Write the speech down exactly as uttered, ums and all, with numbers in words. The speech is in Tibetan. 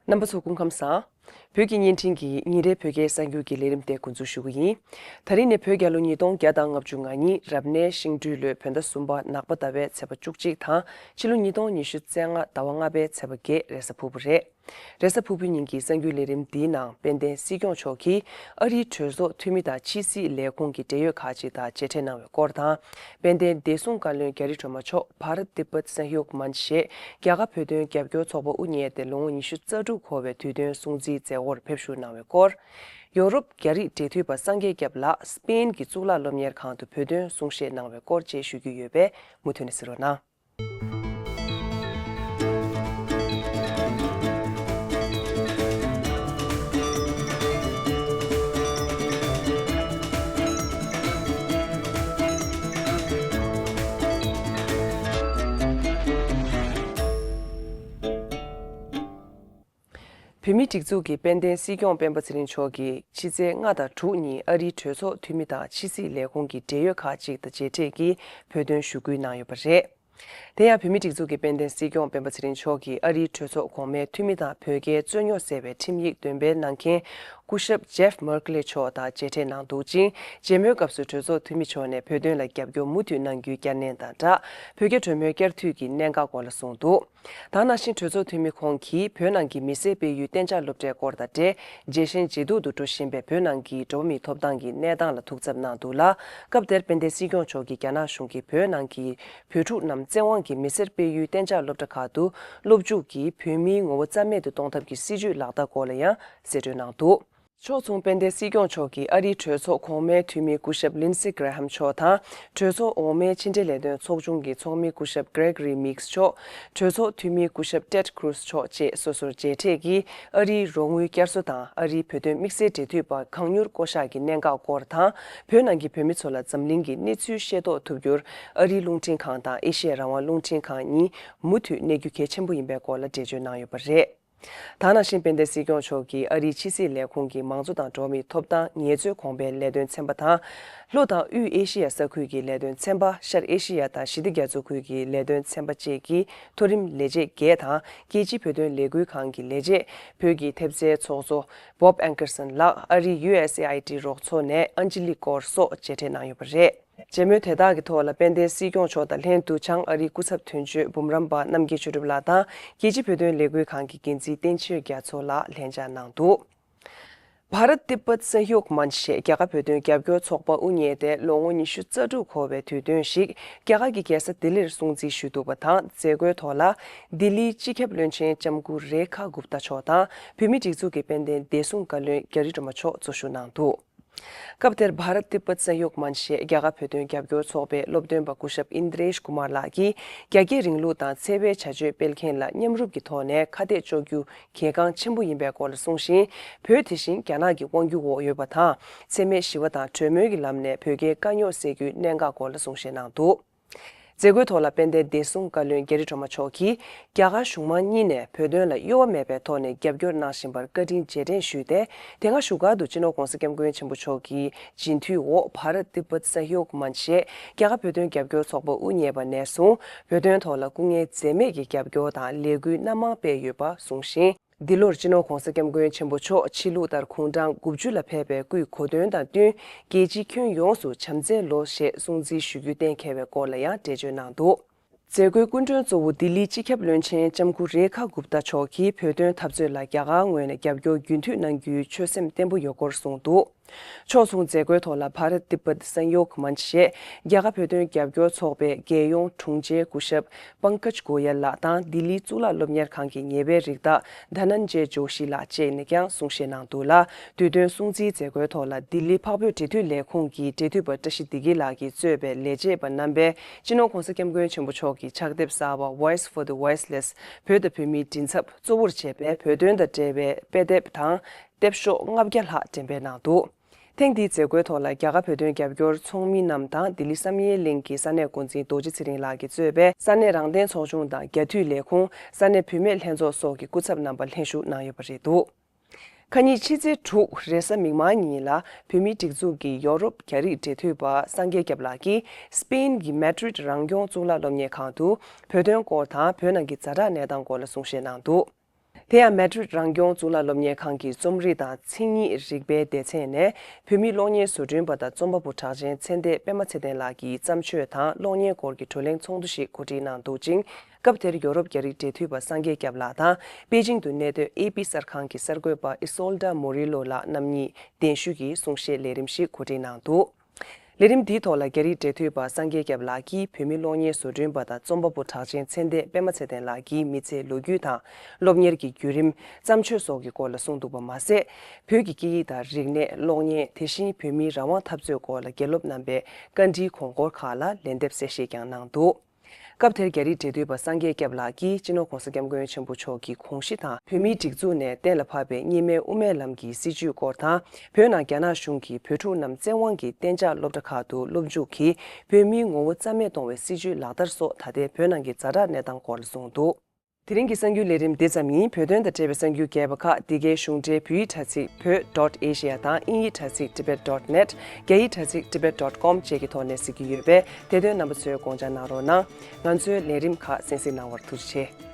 རྣམ་པ་ཚོ་སྐུ་ཁམས་བཟང་། བོད་ཀྱི་བརྙན་འཕྲིན་གྱི་ཉིན་རེའི་བོད་སྐད་གསར་འགྱུར་གྱི་ལས་རིམ་དེ་འགོ་འཛུགས་ཞུ་གི་ཡིན། ད་རིང་ནི་བོད་རྒྱལ་ལོ་ཉིས་སྟོང་བརྒྱ་དང་ལྔ་བཅུ་ང་གཉིས་རབ་གནས་ཤིང་སྦྲུལ་ལོའི་བོད་ཟླ་གསུམ་པ་ནག་པ་ཟླ་བའི་ཚེས་པ་བཅུ་གཅིག་དང་ཕྱི་ལོ་ཉིས་སྟོང་ཉི་ཤུ་རྩ་ལྔ་ཟླ་བ་ལྔ་པའི་ཚེས་པ་བརྒྱད་རེས་གཟའ་ཕུར་བུ་རེད། རེས་གཟའ་ཕུར་བུའི་ཉིན་གྱི་གསར་འགྱུར་ལས་རིམ་འདིའི་ནང་དཔལ་ལྡན་སྲིད་སྐྱོང་མཆོག་གིས་ཨ་རིའི་གྲོས་ཚོགས་འཐུས་མི་དང་ཕྱི་སྲིད་ལས་ཁུངས་ཀྱི་འབྲེལ་ཡོད་ཁག་ཅིག་དང་མཇལ་འཕྲད་གནང་བའི་སྐོར་དང་། དཔལ་ལྡན་བདེ་སྲུང་བཀའ་བློན་རྒྱ་རི་སྒྲོལ་མ་མཆོག་བྷ་རཏ་ཏི་བྷཏ་སན་ཡོག་མན་ཆ་ཞེས་རྒྱ་གར་བོད་དོན་རྒྱབ་སྐྱོར་ཚོགས་པ་དབུ་བརྙེས་ཏེ་ལོ་ངོ་ཉི་ཤུ་རྩ་དྲུག་འཁོར་བའི་དུས་སྟོན་སྲུང་བརྩིའི་མཛད་སྒོར་ཕེབས་ཞུགས་གནང་བའི་སྐོར། ཡོ་རོབ་རྒྱ་རིགས་འབྲེལ་མཐུད་པ་སངས་རྒྱས་སྐྱབས་ལགས་སྤེན་གྱི་གཙུག་ལག་སློབ་གཉེར་ཁང་དུ་བོད་དོན་གསུང་བཤད་གནང་བའི་སྐོར་བཅས་ཞུ་རྒྱུ་ཡོད་པས་མུ་མཐུད་ནས་གཟིགས་རོགས་གནང་། བོད་མིའི་སྒྲིག་འཛུགས་ཀྱི་དཔལ་ལྡན་སྲིད་སྐྱོང་སྤེན་པ་ཚེ་རིང་མཆོག་གིས་ཕྱི་ཚེས་ལྔ་དང་དྲུག་ཉིན་ཨ་རིའི་གྲོས་ཚོགས་འཐུས་མི་དང་ཕྱི་སྲིད་ལས་ཁུངས་ཀྱི་འབྲེལ་ཡོད་ཁག་ཅིག་དང་མཇལ་འཕྲད་ཀྱིས་བོད་དོན་ཞུ་སྐུལ་གནང་ཡོད་པ་རེད། དེ་ཡང་བོད་མིའི་སྒྲིག་འཛུགས་ཀྱི་དཔལ་ལྡན་སྲིད་སྐྱོང་སྤེན་པ་ཚེ་རིང་མཆོག་གིས་ཨ་རིའི་གྲོས་ཚོགས་གོང་མའི་འཐུས་མི་དང་བོད་རྒྱའི་རྩོད་རྙོག་སེལ་བའི་ཁྲིམས་ཡིག་འདོན་སྤེལ་གནང་མཁན་སྐུ་ཞབས་ཇེབ་མར་ཀ་ལེ་མཆོག་དང་མཇལ་འཕྲད་གནང་འདུག་ཅིང་། མཇལ་མོལ་སྐབས་སུ་གྲོས་ཚོགས་འཐུས་མི་མཆོག་ནས་བོད་དོན་ལ་རྒྱབ་སྐྱོར་མུ་མཐུད་གནང་རྒྱུའི་བསྐྱར་ནན་དང་སྦྲགས། བོད་རྒྱ་གྲོས་མོལ་བསྐྱར་མཐུད་ཀྱི་གནད་འགག་སྐོར་ལ་གསུངས་འདུག། ད་ག་ནང་བཞིན་གྲོས་ཚོགས་འཐུས་མི་ཁོང་གིས་བོད་ནང་གི་མི་སེར་སྤེལ་ཡུལ་གཏན་འཇགས་སློབ་གྲྭའི་སྐོར་དང་འབྲེལ་ཇེ་ཞན་ཇེ་སྡུག་ཏུ་འགྲོ་བཞིན་པའི་བོད་ནང་གི་འགྲོ་བ་མིའི་ཐོབ་ཐང་གི་གནས་སྟངས་ལ་ཐུགས་འཚབ་གནང་འདུག་ལ། སྐབས་དེར་དཔལ་ལྡན་སྲིད་སྐྱོང་མཆོག་གིས་རྒྱ་ནག་གཞུང་གིས་བོད་ནང་གི་བོད་ཕྲུག་རྣམས་བཙན་དབང་གིས་མི་སེར་སྤེལ་ཡུལ་གཏན་འཇགས་སློབ་གྲྭ་ཁག་ཏུ་སློབ་འཇུག་གིས་བོད་མིའི་ངོ་བོ་རྩ་མེད་དུ་གཏོང་ཐབས་ཀྱི་སྲིད་བྱུས་ལག་བསྟར་སྐོར་ལ་ཡང་གསལ་བཀྲོལ་གནང་འདུག། ཕྱོགས་མཚུངས་དཔལ་ལྡན་སྲིད་སྐྱོང་མཆོག་གིས་ཨ་རིའི་གྲོས་ཚོགས་གོང་མའི་འཐུས་མི་སྐུ་ཞབས་ལིན་སི་གྷི་རེ་ཧམ་མཆོག་དང་། གྲོས་ཚོགས་འོག་མའི་ཕྱི་འབྲེལ་ལས་དོན་ཚོགས་ཆུང་གི་ཚོགས་མི་སྐུ་ཞབས་གྷི་རེག་རི་མིགས་མཆོག། གྲོས་ཚོགས་འཐུས་མི་སྐུ་ཞབས་ཏེད་ཁུ་རུ་སི་མཆོག་བཅས་སོ་སོར་མཇལ་འཕྲད་ཀྱིས་ཨ་རིའི་རོགས་དངུལ་བསྐྱར་གསོ་དང་ཨ་རིའི་བོད་དོན་དམིགས་བསལ་འབྲེལ་མཐུད་པ་གང་མྱུར་བསྐོ་གཞག་གི་གནད་འགག་སྐོར་དང་། བོད་ནང་གི་བོད་མི་ཚོ་ལ་འཛམ་གླིང་གི་གནས་ཚུལ་ཤེས་རྟོགས་ཐུབ་རྒྱུར་ཨ་རིའི་རླུང་འཕྲིན་ཁང་དང་ཨེ་ཤེ་ཡ་རང་དབང་རླུང་འཕྲིན་ཁང་གཉིས་མུ་མཐུད་གནས་རྒྱུ་གལ་ཆེན་པོ་ཡིན་པའི་སྐོར་ལ་འགྲེལ་བརྗོད་གནང་ཡོད་པ་རེད། ད་ག་ནང་བཞིན་དཔལ་ལྡན་སྲིད་སྐྱོང་མཆོག་གིས་ཨ་རིའི་ཕྱི་སྲིད་ལས་ཁུངས་ཀྱི་མང་གཙོ་དང་འགྲོ་བ་མིའི་ཐོབ་ཐང་ངལ་རྩོལ་གོང་འཕེལ་ལས་དོན་ཚན་པ་དང་། ལྷོ་དང་དབུས་ཨེ་ཤེ་ཡ་ས་ཁུལ་གྱི་ལས་དོན་ཚན་པ། ཤར་ཨེ་ཤེ་ཡ་དང་ཞི་བདེ་རྒྱ་མཚོ་ཁུལ་གྱི་ལས་དོན་ཚན་པ་བཅས་ཀྱི་མཐོ་རིམ་ལས་བྱེད་བརྒྱད་དང་། རྒྱལ་སྤྱིའི་བོད་དོན་ལས་འགུལ་ཁང་གི་ལས་བྱེད། བོད་ཀྱི་ཐེབས་རྩའི་ཚོགས་གཙོ་བོབ་ཨན་ཀར་སན་ལགས། ཨ་རིའི་ཡུ་ཨེས་ཨེ་ཨའི་ཏི་རོགས་ཚོགས་ནས་ཨན་ཇི་ལི་ཀོར་སོགས་མཇལ་འཕྲད་གནང་ཡོད་པ་རེད། མཇལ་མོལ་དེ་དག་གི་ཐོག་ལ་དཔལ་ལྡན་སྲིད་སྐྱོང་མཆོག་དང་ལྷན་དུ་བྱང་ཨ་རིའི་སྐུ་ཚབ་དོན་གཅོད་འབུམ་རམས་པ་རྣམ་རྒྱལ་ཆོས་གྲུབ་ལགས་དང་རྒྱལ་སྤྱིའི་བོད་དོན་ལས་འགུལ་ཁང་གི་འགན་འཛིན་བསྟན་ཆོས་རྒྱ་མཚོ་ལགས་ལྷན་བཅར་གནང་འདུག། བྷ་རཏ་ཏི་བྷཏ་ས་ཡོག་མན་ཆ་ཞེས་རྒྱ་གར་བོད་དོན་རྒྱབ་སྐྱོར་ཚོགས་པ་དབུ་བརྙེས་ཏེ་ལོ་ངོ་ཉི་ཤུ་རྩ་དྲུག་འཁོར་བའི་དུས་སྟོན་ཞིག་རྒྱ་གར་གྱི་རྒྱལ་ས་ལྡི་ལིར་སྲུང་བརྩི་ཞུས་འདུག་པ་དང་། མཛད་སྒོའི་ཐོག་ལ་ལྡི་ལིའི་སྤྱི་ཁྱབ་བློན་ཆེན་ལྕམ་སྐུ་རེ་ཁ་གུབ་ཏ་མཆོག་དང་བོད་མིའི་སྒྲིག་འཛུགས་ཀྱི་དཔལ་ལྡན་བདེ་སྲུང་བཀའ་བློན་རྒྱ་རི་སྒྲོལ་མ་མཆོག་གཙོ་བཞུགས་གནང་འདུག། སྐབས་དེར་བྷ་རཏ་ཏི་བྷཏ་ས་ཡོག་མན་ཆ་ཞེས་རྒྱ་གར་བོད་དོན་རྒྱབ་སྐྱོར་ཚོགས་པའི་སློབ་སྟོན་པ་སྐུ་ཞབས་ཨིན་དྲེཤ་ཀུ་མར་ལགས་ཀྱིས་རྒྱ་སྐྱེད་རིང་ལུགས་དང་འཚེ་བའི་བྱ་སྤྱོད་སྤེལ་མཁན་ལ་མཉམ་རུབ་ཀྱི་ཐོག་ནས་ཁ་གཏད་གཅོག་རྒྱུ་གལ་འགངས་ཆེན་པོ་ཡིན་པའི་སྐོར་ལ་གསུངས་ཤིང་། བོད་དེ་བཞིན་རྒྱ་ནག་གི་དབང་སྒྱུར་འོག་ཡོད་པ་དང་། འཚེ་མེད་ཞི་བ་དང་གྲོས་མོལ་གྱི་ལམ་ནས་བོད་རྒྱའི་དཀའ་རྙོག་སེལ་རྒྱུའི་གནད་འགག་སྐོར་ལ་གསུང་བཤད་གནང་འདུག། མཛད་སྒོའི་ཐོག་ལ་དཔལ་ལྡན་བདེ་སྲུང་བཀའ་བློན་རྒྱ་རི་སྒྲོལ་མ་མཆོག་གིས། རྒྱ་གར་གཞུང་མང་གཉིས་ནས་བོད་དོན་ལ་གཡོ་བ་མེད་པའི་ཐོག་ནས་རྒྱབ་སྐྱོར་གནང་བཞིན་པར་བཀའ་དྲིན་རྗེས་དྲན་ཞུས་ཏེ། དེ་སྔ་བཞུགས་སྒར་དུ་སྤྱི་ནོར་༧གོང་ས་༧སྐྱབས་མགོན་ཆེན་པོ་མཆོག་གི་སྦྱིན་མཐུའི་འོག་བྷ་རཏ་ཏི་བྷཏ་ས་ཡོག་མན་ཆ་ཞེས་རྒྱ་གར་བོད་དོན་རྒྱབ་སྐྱོར་ཚོགས་པ་དབུ་བརྙེས་པ་ནས་བཟུང་བོད་དོན་ཐོག་ལ་སྐུ་ངལ་འཛེམས་མེད་ཀྱི་རྒྱབ་སྐྱོར་དང་ལས་འགུལ་སྣ་མང་སྤེལ་ཡོད་པ་གསུངས་ཤིང་། འདི་ལོར་སྤྱི་ནོར་༧གོང་ས་༧སྐྱབས་མགོན་ཆེན་པོ་མཆོག་ཕྱི་ལུགས་ལྟར་དགུང་གྲངས་དགུ་བཅུ་ལ་ཕེབས་པའི་སྐུའི་གོ་སྟོན་དང་བསྟུན། རྒྱལ་སྤྱིའི་ཁྱོན་ཡོངས་སུ་བྱམས་བརྩེའི་ལོ་ཞེས་སྲུང་བརྩི་ཞུ་རྒྱུ་གཏན་འཁེལ་བའི་སྐོར་ལ་ཡང་འགྲེལ་བརྗོད་གནང་འདུག། མཛད་སྒོའི་སྐུ་མགྲོན་གཙོ་བོ་ལྡི་ལིའི་སྤྱི་ཁྱབ་བློན་ཆེན་ལྕམ་སྐུ་རེ་ཁ་གུབ་ཏ་མཆོག་གིས་བོད་དོན་འཐབ་རྩོད་ལ་རྒྱ་གར་ངོས་ནས་རྒྱབ་སྐྱོར་རྒྱུན་མཐུད་གནང་རྒྱུའི་ཆོད་སེམས་བརྟན་པོ་ཡོད་སྐོར་གསུངས་འདུག། ཕྱོགས་མཚུངས་མཛད་སྒོའི་ཐོག་ལ་བྷ་རཏ་ཏི་བྷཏ་ས་ཡོག་མན་ཆ་ཞེས་རྒྱ་གར་བོད་དོན་རྒྱབ་སྐྱོར་ཚོགས་པའི་རྒྱལ་ཡོངས་དྲུང་ཆེ་སྐུ་ཞབས་པང་ཀཇ་གོ་ཡལ་ལགས་དང་ལྡི་ལིའི་གཙུག་ལག་སློབ་གཉེར་ཁང་གི་ཉེ་བའི་རིགས་བདག་དྷ་ནན་ཇེ་ཇོ་ཤི་ལགས་བཅས་ནས་ཀྱང་གསུང་བཤད་གནང་འདུག་ལ། དུས་སྟོན་སྲུང་བརྩིའི་མཛད་སྒོའི་ཐོག་ལ་ལྡི་ལི་འཕགས་བོད་འབྲེལ་མཐུད་ལས་ཁུངས་ཀྱི་འབྲེལ་མཐུད་པ་བཀྲ་ཤིས་བདེ་སྐྱིད་ལགས་ཀྱིས་གཙོས་པའི་ལས་བྱེད་པ་རྣམ་པས་སྤྱི་ནོར་༧གོང་ས་༧སྐྱབས་མགོན་ཆེན་པོ་མཆོག་གི་ཕྱག་དེབ་གསར་པ་Voice for the Voiceless བོད་དང་བོད་མིའི་མགྲིན་ཚབ་གཙོ་བོར་བྱས་པའི་བོད་དོན་དང་འབྲེལ་བའི་དཔེ་དེབ་དང་། དེབ་ཤོག་ལྔ་བརྒྱ་ལྷག་འགྲེམས་སྤེལ་གནང་འདུག། ཐེངས་འདིའི་མཛད་སྒོའི་ཐོག་ལ་རྒྱ་གར་བོད་དོན་རྒྱབ་སྐྱོར་ཚོགས་མི་རྣམས་དང་ལྡི་ལི་བསམ་ཡས་གླིང་གི་ས་གནས་འགོ་འཛིན་རྡོ་རྗེ་ཚེ་རིང་ལགས་ཀྱིས་གཙོས་པའི་ས་གནས་རང་བདེན་ཚོགས་ཆུང་དང་རྒྱ་འཐུས་ལས་ཁུངས། ས་གནས་བུད་མེད་ལྷན་ཚོགས་སོགས་ཀྱི་སྐུ་ཚབ་རྣམ་པ་ལྷན་ཞུགས་གནང་ཡོད་པ་རེད་འདུག། ཁ་ཉིན་ཕྱི་ཚེས་དྲུག་རེས་གཟའ་མིག་དམར་ཉིན་ལ་བོད་མིའི་སྒྲིག་འཛུགས་ཀྱི་ཡོ་རོབ་རྒྱ་རིགས་འབྲེལ་མཐུད་པ་སངས་རྒྱས་སྐྱབས་ལགས་ཀྱིས་སྤེན་གྱི་མེ་ཌྲིད་རང་སྐྱོང་གཙུག་ལག་སློབ་གཉེར་ཁང་དུ་བོད་དོན་སྐོར་དང་བོད་ནང་གི་ཛ་དྲག་གནས་སྟངས་སྐོར་ལ་གསུང་བཤད་གནང་འདུག། དེ་ཡང་མེ་ཌྲིད་རང་སྐྱོང་གཙུག་ལག་སློབ་གཉེར་ཁང་གི་རྩོམ་རིག་དང་མཚན་ཉིད་རིག་པའི་སྡེ་ཚན་ནས་བོད་མིའི་གློག་བརྙན་བཟོ་སྐྲུན་པ་དང་རྩོམ་པ་པོ་གྲགས་ཅན་ཚེ་འདས་པད་མ་ཚེ་བརྟན་ལགས་ཀྱི་བརྩམས་ཆོས་དང་གློག་བརྙན་སྐོར་གྱི་བགྲོ་གླེང་ཚོགས་འདུ་ཞིག་གོ་སྒྲིག་གནང་འདུག་ཅིང་། སྐབས་དེར་ཡོ་རོབ་རྒྱ་རིགས་འབྲེལ་མཐུད་པ་སངས་རྒྱས་སྐྱབས་ལགས་དང་པེ་ཅིང་དུ་གནས་སྡོད་ཨེ་པི་གསར་ཁང་གི་གསར་འགོད་པ་ཨི་སོལ་ཌ་མོ་རི་ལོ་ལགས་རྣམ་གཉིས་གདན་ཞུས་ཀྱིས་གསུང་བཤད་ལས་རིམ་ཞིག་གོ་སྒྲིག་གནང་འདུག་ལས་རིམ་འདིའི་ཐོག་ལ་རྒྱ་རིགས་འབྲེལ་མཐུད་པ་སངས་རྒྱས་སྐྱབས་ལགས་ཀྱིས་བོད་མི་གློག་བརྙན་བཟོ་སྐྲུན་པ་དང་རྩོམ་པ་པོ་གྲགས་ཅན་ཚེ་འདས་པད་མ་ཚེ་བརྟན་ལགས་ཀྱི་མི་ཚེའི་ལོ་རྒྱུས་དང་། སློབ་གཉེར་གྱི་བརྒྱུད་རིམ། བརྩམས་ཆོས་སོགས་ཀྱི་སྐོར་ལ་གསུངས་འདུག་པ་མ་ཟད། བོད་ཀྱི་སྐད་ཡིག་དང་རིག་གནས། གློག་བརྙན། དེ་བཞིན་བོད་མིའི་རང་དབང་འཐབ་རྩོད་སྐོར་ལ་དགེ་སློབ་རྣམ་པས་བཀའ་འདྲིའི་གོང་བཀུར་ཁག་ལ་ལན་འདེབས་གསལ་བཤད་ཀྱང་གནང་འདུག་སྐབས་དེར་རྒྱ་རིགས་འབྲེལ་མཐུད་པ་སངས་རྒྱས་སྐྱབས་ལགས་ཀྱིས་སྤྱི་ནོར་༧གོང་ས་༧སྐྱབས་མགོན་ཆེན་པོ་མཆོག་གི་དགོངས་གཞི་དང་བོད་མིའི་སྒྲིག་འཛུགས་ནས་གཏན་ལ་ཕབ་པའི་གཉིས་སྨན་དབུ་མའི་ལམ་གྱི་སྲིད་བྱུས་སྐོར་དང་། བོད་ནང་རྒྱ་ནག་གཞུང་གིས་བོད་ཕྲུག་རྣམས་བཙན་དབང་གིས་གཏན་འཇགས་སློབ་གྲྭ་ཁག་ཏུ་སློབ་འཇུག་གིས་བོད་མིའི་ངོ་བོ་རྩ་མེད་གཏོང་བའི་སྲིད་བྱུས་ལག་བསྟར་སོགས་ད་ལྟའི་བོད་ནང་གི་ཛ་དྲག་གནས་སྟངས་སྐོར་ལ་གསུངས་འདུག་དེ་རིང་གི་གསར་འགྱུར་ལས་རིམ་འདི་ཙམ་ཡིན། བོད་དོན་དང་འབྲེལ་བའི་གསར་འགྱུར་རྒྱས་པ་ཁག་འདི་གའི་གཞུང་འབྲེལ་བོད་ཡིག་དྲ་ཚིགས་བོད་dot asia དང་དབྱིན་ཡིག་དྲ་ཚིགས་tibet dot net། རྒྱ་ཡིག་དྲ་ཚིགས་tibet dot com བཅས་ཀྱི་ཐོག་ནས་གཟིགས་ཀྱི་ཡོད་པས། དེ་དོན་རྣམ་པ་ཚོས་དགོངས་འཇགས་གནང་རོགས་གནང་། ང་ཚོའི་ལས་རིམ་ཁག་གསན་གཟིགས་གནང་བར་ཐུགས་རྗེ་ཆེ།